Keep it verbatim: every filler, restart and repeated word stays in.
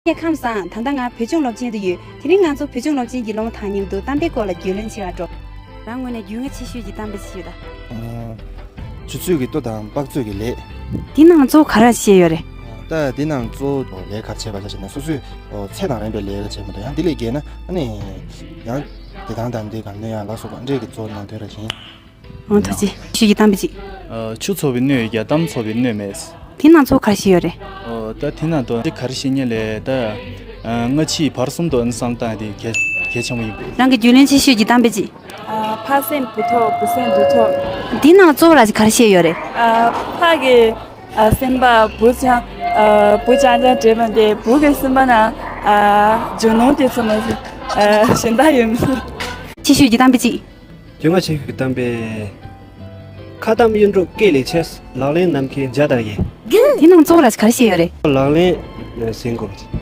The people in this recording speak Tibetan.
ཁྱེད་ཁམས་བཟང་། ད་ལྟ་ང་བོད་ལྗོངས་སློབ་ཆེན་དུ་ཡོད། དེ་རིང་ང་ཚོ་བོད་ལྗོངས་སློབ་ཆེན་གྱི་སློབ་མ་དང་མཉམ་དུ་གཏམ་དཔེའི་སྐོར་ལ་རྒྱུས་ལོན་བྱེད་པར་འགྲོ། རང་ངོས་ནས་རྒྱུས་མངའ་ཆེ་ཤོས་ཀྱི་གཏམ་དཔེ་ཅི་ཡོད་ད། ཨ། ཆུ་ཚོད་ཀྱི་ལྟོ་དང་དཔག་ཚོད་ཀྱི་ལས། དེ་ནང་གཙོ་བོ་ག་རེ་བཤད་ཡོད་རེད། ད་དེ་ནང་གཙོ་བོ་ལས་ཀ་བྱེད་པ་ལ་བྱས་ན་སོ་སོའི་ཚད་དང་རན་པའི་ལས་ཀ་བྱེད་མི་འདུག་ཡང་དེ་ལས་བརྒལ་ན་ཨ་ནི་ཡང་བདེ་ཐང་དང་དེ་ག་ནས་ཡང་ལ་སོགས་པ་འདྲེས་ཀྱི་གཙོ་བོ་ནང་དོན་ར་ཡིན། ཨང་ཐུགས་རྗེ་ཆེ། ཞུས་ཀྱི་གཏམ་དཔེ་ཅིག་ཨ། ཆུ་ཚོར་བའི་སྣོད་ཡོད་ཀྱང་གཏམ་ཚོར་བའི་སྣོད་མེད། དེ་ནང་གཙོ་བོ་ག་རེ་བཤད་ཡོད་རེད། ཨོ། ད་དེ་ནང་དུ་ག་རེ་བཤད་མཁན་ལས་ད། ཨ། སྔ་ཕྱི་བར་གསུམ་དུ་ཨ་ནི་བསམ་བློ་བཏང་ཡ་དེ་གལ་གལ་ཆེན་པོ་ཡིན་པས། རང་གི་རྒྱུས་ལོན་ཆེ་ཤོས་ཀྱི་གཏམ་དཔེ་ཅིག་ཨ། ཕ་སེམས་བུ་ཐོག་བུ་སེམས་བུ་ཐོག་དེ་ནང་གཙོ་བོ་ར་ག་རེ་བཤད་ཡོད་རེད། ཨ། ཕ་གི་ཨ། སེམས་པ་བུ་ཆ་ཨ། བུ་རྐྱང་རྐྱང་འདྲེས་པ་དེ་བུ་གི་སེམས་པ་ན་ཨ། རྒྱུ་ནོར་དེ་ཚོ་མ་ཟད་ཨ། གཞན་དག་ཡོད་མི་སྲིད། ཆེ་ཤོས་ཀྱི་གཏམ་དཔེ་ཅིག་རྒྱུས་མངའ་ཆེ་ཤོས་ཀྱི་གཏམ་དཔེ། ཁ་གཏམ་གཡུ་འབྲུག་སྐེ་ལས་ཆེ། ལག་ལེན་ནམ་མཁའི་འཇའ་ལྟར་ཡལ། དེ་ནང་གཙོ་བོ་ར་ག་རེ་བཤད་ཡོད་རེད། ལག་ལེན་ཟིན་དགོས།